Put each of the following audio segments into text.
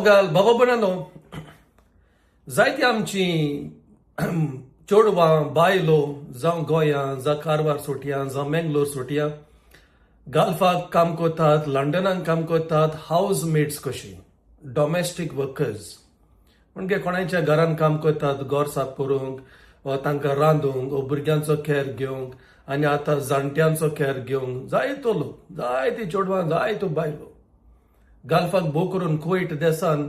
मोगाल बाबा भयणांनो, जायती आमची चेडवां बायलो जावं गोंयां, जावं कारवार सोटयां, जावं मेंगलोर सोटयां, गाल्फाक काम करतात, लंडनाक काम करतात, हावज मेड्स कशी, डॉमेस्टीक वर्कर्स म्हणजे कोणाच्या घरान काम करतात, घर साफ करूंक वा तांकां रांदूंक वा भुरग्यांचो केअर घेवंक आनी आतां जाणट्यांचो केअर घेवंक. जायतो लोक, जायती चेडवां, जायत्यो बायलो गाल्फाक, भोव करून कुवेट देसान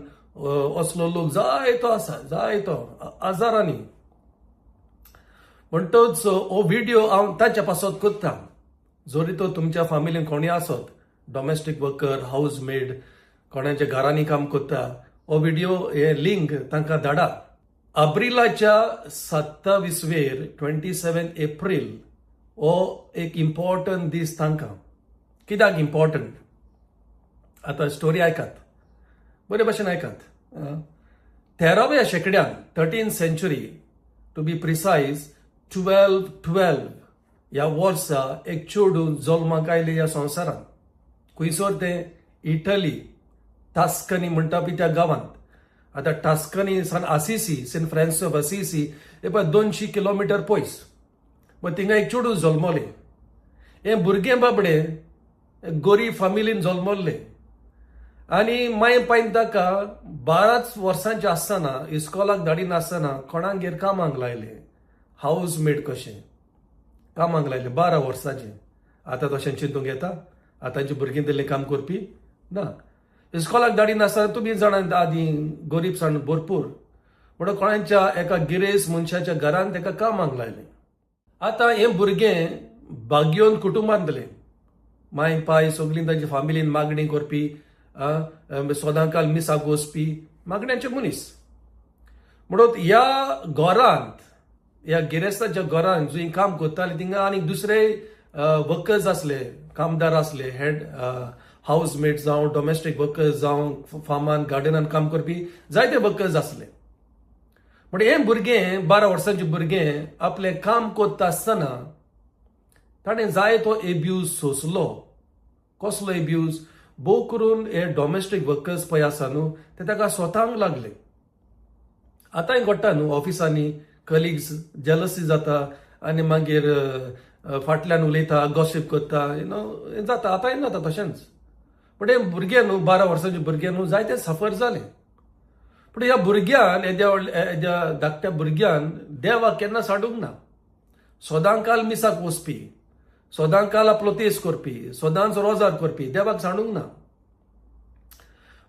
असलो लोक जायतो आसा, जायतो हजारांनी. म्हणटच हो व्हिडिओ हांव तांच्या पासत करता. जरी तो तुमच्या फामिलीन कोणी आसत डॉमेस्टीक वर्कर, हावज मेड, कोणाच्या घरांनी काम करता, हो व्हिडिओ हे लिंक तांकां धाडा. एप्रिलाच्या 27वेर, 27 एप्रील हो एक इम्पॉर्टंट दीस तांकां. कित्याक इम्पॉर्टंट? आतां स्टोरी आयकात, बरे भशेन आयकात. 13व्या शेंकड्यान, 13 century to be precise, 1212 ह्या वर्सा एक चेडूं जल्माक आयलें ह्या संवसारांत. खंयसर तें? इटली, टास्कनी म्हणटा पळय त्या गांवांत. आतां टास्कनी सान Assisi, Saint Francis of Assisi हे पळय 200 किलोमिटर पयस. मागीर थिंगा एक चेडूं जल्मलें. हें भुरगें बाबडें गरीब फामिलीन जल्मल्लें आनी माय पायन ताका 12च वर्सांचें आसतना, इस्कोलाक धाडिनासतना कोणागेर कामाक लायलें, हावज मेड कशें कामाक लायलें 12 वर्सांचें. आतां तशें चिंतूंक येता? आतांची भुरगीं तितलें काम करपी ना. इस्कोलाक धाडिनासतना, तुमी जाणा, आदीं गरीबसाण भरपूर, म्हणून कोणाच्या एका गिरेस्त मनशाच्या घरान ताका कामाक लायलें. आतां हें भुरगें भाग्योन कुटुंबांतलें. माय पाय सगळीं तांची फामिलीन मागणी करपी, सदांकाल मिसाक वचपी मागण्याचे मनीस. म्हणून ह्या घरांत, ह्या गिरेस्ताच्या घरांत जंय काम करताले, थिंगा आनी दुसरे वर्कर्स आसले, कामदार आसले, हेड हावज मेट जावं, डॉमेस्टीक वर्कर्स जावं, फार्मान गार्डनान काम करपी जायते वर्कर्स आसले. पण हें भुरगें, 12 वर्सांचें भुरगें आपलें काम करता आसतना ताणें जाय तो एब्यूज सोंसलो. कसलो एब्यूज? भोव करून हे डॉमेस्टीक वर्कर्स पळय आसा न्हू, ते ताका स्वताक लागले. आतांय घडटा न्हू, ऑफिसांनी कलिग्स जेलसी जाता आनी मागीर फाटल्यान उलयता, गॉसीप करता, you know, हें जाता, आतांय जाता तशेंच. पण हें भुरगें न्हू, 12 वर्सांचें भुरगें न्हू, जायते सफर जालें. पूण ह्या भुरग्यान, येद्या व्हडल्या, येद्या धाकट्या भुरग्यान देवाक केन्ना साडूंक ना. सदांकाल मिसाक वचपी, सदांकाल आपलो तेज करपी, सदांच रोजार करपी, देवाक सांडूंक ना.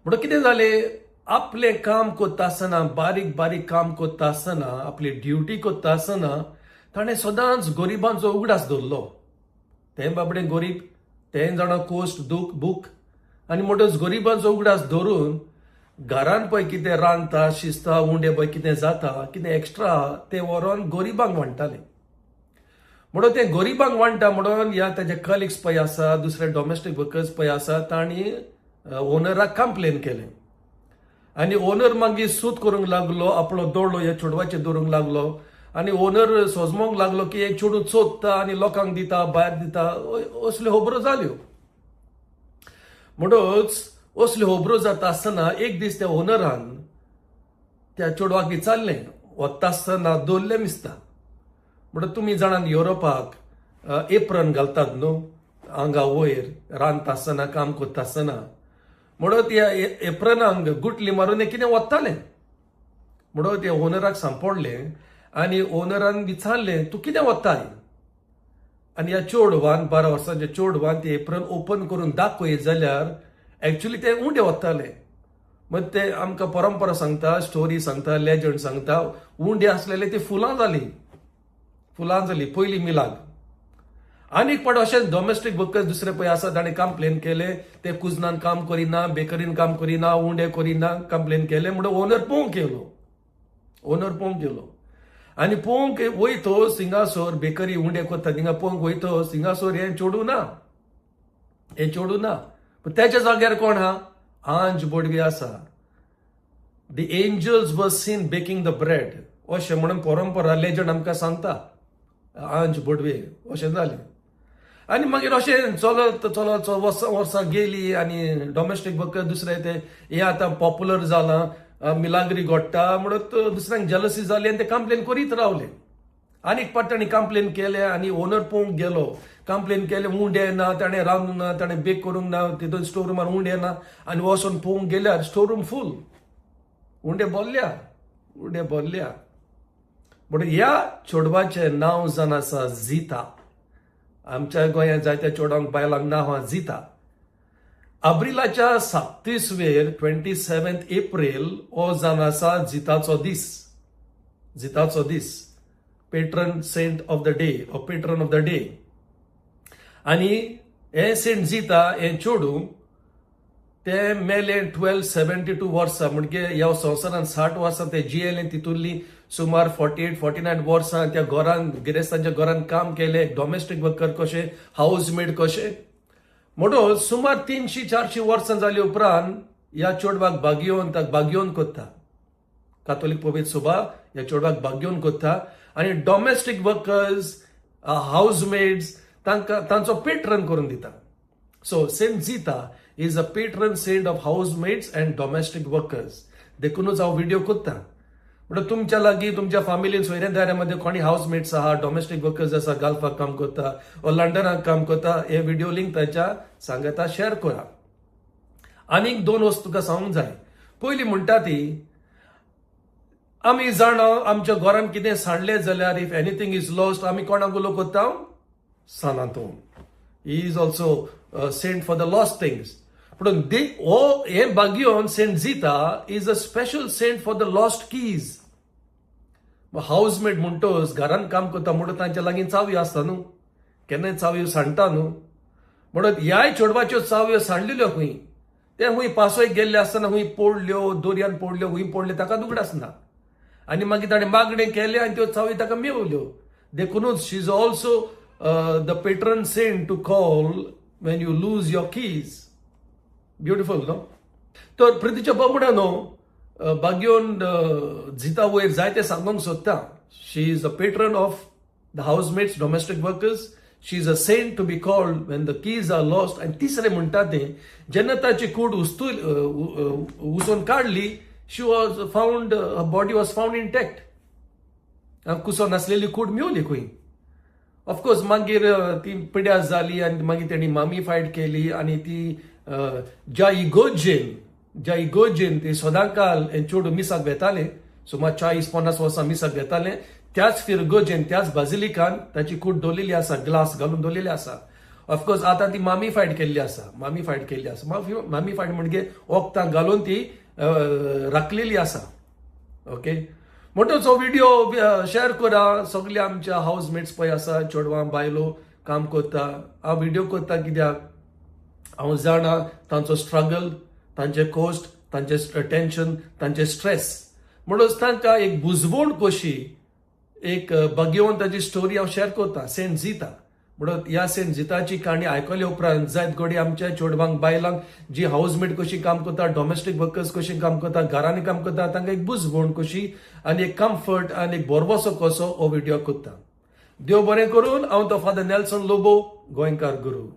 म्हणून कितें जालें, आपलें काम करता आसतना, बारीक बारीक काम करता आसतना, आपली ड्युटी करता आसतना ताणें सदांच गरिबांचो उगडास दवरलो. तें बाबडें गरीब, तें जाणा कोश्ट, दूख, भूक. आनी म्हणटच गरिबांचो उगडास दवरून घरान पळय कितें रांदता, शिजता, उंडे पळय कितें जाता, कितें एक्स्ट्रा तें व्हरोन गरिबांक वांट्टालें. म्हणून ते गरिबांक वांट्टा म्हणून ह्या ताजे कलिग्स पळय आसा, दुसरे डॉमेस्टीक वर्कर्स पळय आसा, तांणी ओनराक कंप्लेन केलें आनी ओनर मागीर सूत करूंक लागलो, आपलो दोळो ह्या चेडवाचेर दवरूंक लागलो आनी ओनर सोजमोंक लागलो की हें चेडूं चोरता आनी लोकांक दिता, भायर दिता. असल्यो खबरो जाल्यो. म्हणूच असल्यो खबरो जाता आसतना एक दीस त्या ओनरान त्या चेडवाक विचारलें, वता आसतना दवरलें दिसता. म्हणटा तुमी जाणात, युरोपाक एप्रन घालतात न्हू आंगा वयर रांदता आसतना, काम करता आसतना. म्हणून त्या एप्रनाक गुटली मारून हें कितें वतालें. म्हणून ते ओनराक सांपडलें आनी ओनरान विचारलें, तूं कितें वताय? आनी ह्या चेडवान, 12 वर्सांच्या चेडवान ते एप्रन ओपन करून दाखयत जाल्यार एक्चुली ते उंडे वताले. मग ते आमकां परंपरा सांगता, स्टोरी सांगता, लेजंड सांगता, उंडे आसलेले ते फुलां जालीं, फुलां जालीं पयली मिलाग. आनी एक पाट अशेंच डॉमेस्टीक वर्कर्स दुसरे पळय आसा, ताणें कंप्लेन केलें, ते कुजनान काम करिना, बेकरीन काम करिना, उंडे करिना, कंप्लेन केलें. म्हणून ओनर पळोवंक येयलो, ओनर पळोवंक गेलो आनी पळोवंक वयतो थिंगासर बेकरी उंडे करता थिंगा पळोवंक वयतो, थिंगासर हें चेडूं ना, हें चेडूं ना. पूण तेच्या जाग्यार कोण आहा? आंज बोडवी आसा. The angels were seen baking the bread अशें म्हणून परंपरा, लेजंड आमकां सांगता. आंज बोडवे अशें जालें. आनी मागीर अशें चलत चलत वर्सां वर्सां गेली आनी डॉमेस्टीक वर्कर दुसरे ते हें आतां पॉप्युलर जालां, मिलाग्री घडटा म्हणत दुसऱ्यांक जेलसी जाली आनी ते कंप्लेन करीत रावले. आनीक पाट ताणें कंप्लेन केलें आनी ओनर पळोवंक गेलो. कंप्लेन केलें, उंडे ना, ताणें रांदूंक ना, ताणें बेक करूंक ना, तितून स्टोर रुमान उंडे ना. आनी वचोन पळोवंक गेल्यार स्टोर रूम फूल, उंडे भरल्या, उंडे भरल्या. बट ह्या चेडवाचें नांव जावन आसा झिता. आमच्या गोंयांत जायत्या चेडवांक बायलांक नांव आहा झिता. आब्रिलाच्या 27वेर, 27 एप्रील हो जावन आसा झिताचो दीस. झिताचो दीस, patron saint of the day or patron of the day. आनी हे सेंट झिता हें चेडूं तें मेलें 1272 वर्सां, म्हणजे ह्या संवसारांत 60 वर्सां तें जियेलें. तितूंतलीं सुमार 48 49 वर्सां त्या घरान, गिरेस्तांच्या घरान काम केलें, डॉमेस्टीक वर्कर कशें, हावज मेड कशें. म्हणून सुमार 300 400 वर्सां जाले उपरांत ह्या चेडवाक बागयोवन, ताका बागयोवन करता. कातोलीक पवित्र सभा ह्या चेडवाक बागयोवन करता आनी डॉमेस्टीक वर्कर्स, हावज मेड्स तांकां तांचो पेट्रन करून दिता. So Saint Zita is a patron saint of housemaids and domestic workers. देखूनच हांव व्हिडिओ करता. म्हणटा तुमच्या लागीं, तुमच्या फामिलीन, सोयऱ्या दाऱ्या मदें कोणी हावज मेड्स आहा, डॉमेस्टीक वर्कर्स आसा, गाल्फाक काम करता वा लंडनाक काम करता, हे व्हिडिओ लिंक तांच्या सांगता शेअर करा. आनीक दोन वस्तू तुका सांगूंक जाय. पयली म्हणटा ती, आमी जाणा, आमच्या घरान कितें सांडलें जाल्यार, if anything is lost, आमी कोणाक उलो करता? San Anton. He is also saint for the lost things. पूण हो हे बागयोन Saint Zita is a special saint for the lost keys. Housemaid म्हणटोच, घरान काम करता म्हणून तांच्या लागीं चावयो आसता न्हू, केन्नाय चावयो सांडटा न्हू. म्हणून ह्याय चेडवाच्यो चावयो सांडलेल्यो खंय, ते खंय पासोय गेल्ले आसतना खंय पडल्यो, दर्यान पडल्यो, खंय पडल्यो ताका दुगडास ना. आनी मागीर ताणें मागणें केलें आनी त्यो चावयो ताका मेवल्यो. देखूनच she is also the patron saint to call when you lose your keys. Beautiful न्हू? तर प्रितीच्या बाबुड्यानो, बागयोन झिता वयर जायते सांगूंक सोदता. She is a patron of the housemaids, domestic workers. She is a saint to be called when the keys are lost. आनी तिसरें म्हणटा तें, जेन्ना ताची कूड उस्तू उसोन काडली, she was found, body was found intact. कुसो नासलेली कूड मेवली खंय. ऑफकोर्स मागीर ती पिड्यास जाली आनी मागीर तेणी मामीफायड केली आनी ती ज्या इगोर्जेन ती सदांकाल हें चेडूं मिसाक वेतालें, सुमार 40-50 वर्सां मिसाक वेतालें, त्याच फिरगोजेन, त्याच बाजिलिकान ताची कूड दवरलेली आसा, ग्लास घालून दवरलेली आसा. ऑफकोर्स आतां ती मामीफायड केल्ली आसा, मामीफायड केल्ली आसा. मामीफायड म्हणजे वखदां घालून ती राखलेली आसा. ओके, म्हणटच हो व्हिडिओ शेअर करा. सगळे आमच्या हावज मेट्स पळय आसा, चेडवां बायलो काम करता. हांव व्हिडिओ करता कित्याक हांव जाणा तांचो स्ट्रगल, तांचे कश्ट, तांचे टेन्शन, तांचे स्ट्रेस. म्हणून तांकां एक बुजवण कशी, एक बगेवन ताची स्टोरी हांव शेअर करता, सेंट झिता. म्हणून ह्या सेंट झिताची काणी आयकल्या उपरांत जायत घडये आमच्या चेडवांक बायलांक जी हावजमेट कशी काम करता, डॉमेस्टीक वर्कर्स कशी काम करता, घरांनी काम करता, तांकां एक बुजवण कशी आनी एक कम्फर्ट आनी एक भरवसो कसो हो व्हिडिओ करता. देव बरें करून. हांव तो फादर नेल्सन लोबो, गोंयकार गुरू.